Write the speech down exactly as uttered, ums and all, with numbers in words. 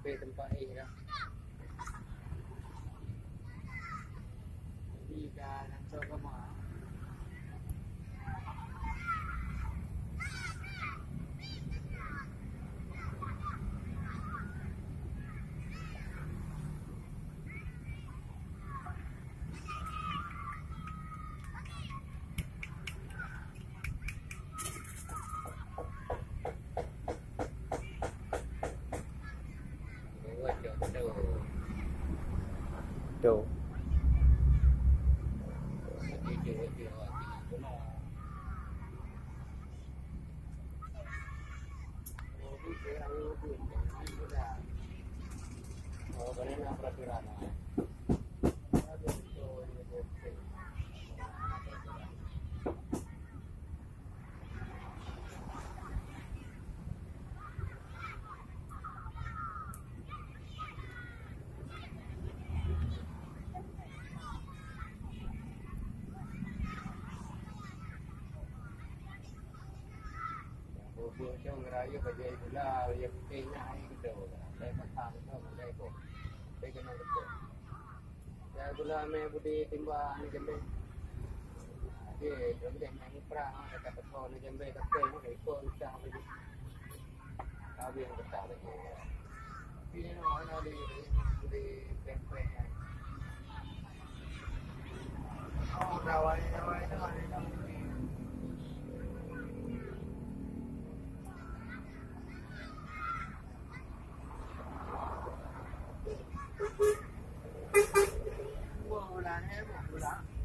Teumpat éh dah. Jadi ka ngantok lama. Tu. Bubuk cong rayeuk bajée gula, rayeuk putéh nyan hai geudo. Lhée mata geudo, lhée boh. Lhée keunong geudo. Ya gula mé budi timba ni jembé. Jadi, jembé mé muprang, kata teko ni jembé, tapi ni iko ucah lagi. Habis yang besar lagi. Ini mana di, di pempek. Oh, dawai, dawai, dawai. Wah, ulang, eh, ulang.